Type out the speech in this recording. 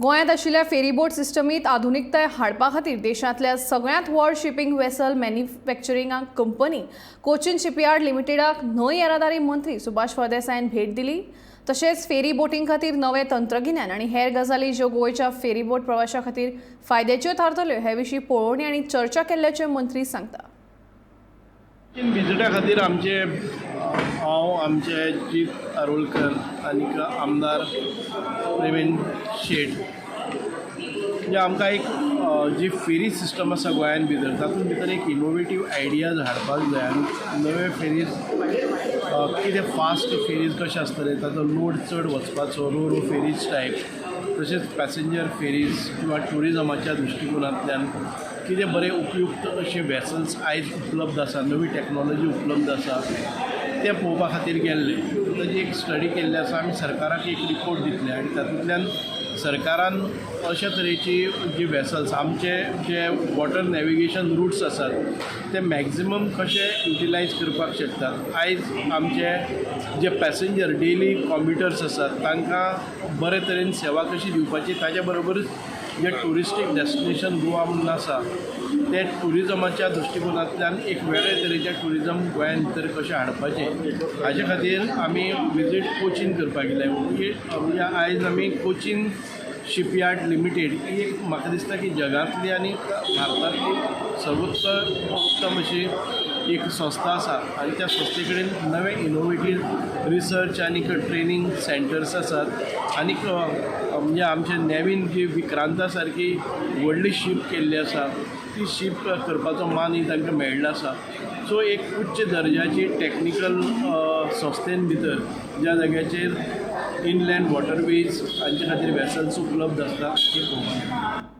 गोंयांत आशिल्ल्या फेरीबोट सिस्टमीत आधुनिकताय हाडपा खातीर देशांतल्या सगळ्यांत व्हड shipping vessel manufacturing company Cochin shipyard लिमिटेडाक न्हंय येरादारी मंत्री सुभाष फळदेसायान भेट दिली. तशेंच फेरी बोटीं खातीर नवें तंत्रगिन्यान आनी हेर गजाली ज्यो गोंयच्या फेरीबोट प्रवाशां खातीर फायद्याच्यो थारतल्यो हे विशीं पळोवणी आनी चर्चा केल्ल्याचें मंत्री सांगता. विजिटा खातीर आमचे, हांव, आमचे जीत आरोलकर आनीक आमदार प्रवीण शेट, म्हणजे आमकां एक जी फेरी सिस्टम आसा गोंयान भितर, तातूंत भितर एक इनोवेटीव आयडियाज हाडपाक जाय आनी नवे फेरीज कितें, फास्ट फेरीज कशें आसतले, ताचो लोड चड वचपाचो, रो रो फेरीज टायप, तशेंच पॅसेंजर फेरीज किंवा ट्युरिजमाच्या दृश्टिकोनांतल्यान कितें बरें उपयुक्त अशे वेसल्स आयज उपलब्ध आसा, नवी टॅक्नॉलॉजी उपलब्ध आसा, तें पळोवपा खातीर गेल्ले. ताजी एक स्टडी केल्ली आसा. आमी सरकाराक एक रिपोर्ट दितले आनी तातूंतल्यान सरकारान अशा तरेची जी वेसल्स, आमचे जे वॉटर नॅविगेशन रुट्स आसात, ते मॅक्झिमम कशे युटिलायज करपाक शकतात, आयज आमचे जे पॅसेंजर डेली कॉम्युटर्स आसात तांकां बरे तरेन सेवा कशी दिवपाची, ताच्या बरोबरूच जे ट्युरिस्टीक डेस्टिनेशन गोवा म्हणून आसा, ते ट्युरिजमाच्या दृश्टिकोनांतल्यान एक वेगळे तरेचें ट्युरिजम गोंयान भितर कशें हाडपाचें, हाजे खातीर आमी विजीट कोचीन करपाक गेले. म्हणजे आयज आमी कोचीन शिपयार्ड लिमिटेड ही एक म्हाका दिसता की जगांतली आनी भारतांतली सर्वोत्तम उत्तम अशी एक संस्था आसा आनी त्या संस्थे कडेन नवे इनोवेटीव रिसर्च आनीक ट्रेनींग सेंटर्स आसात. आनीक म्हणजे आमचे नॅवीन जी विक्रांता सारकी व्हडली शीप केल्ली आसा, ती शीप करपाचो मानय तांकां मेळिल्लो आसा. सो एक उच्च दर्जाची टॅक्निकल संस्थेन भितर ज्या जाग्याचेर इनलँड वॉटरवेज हांचे खातीर वेसल्स उपलब्ध आसता, ती पळोवपाक.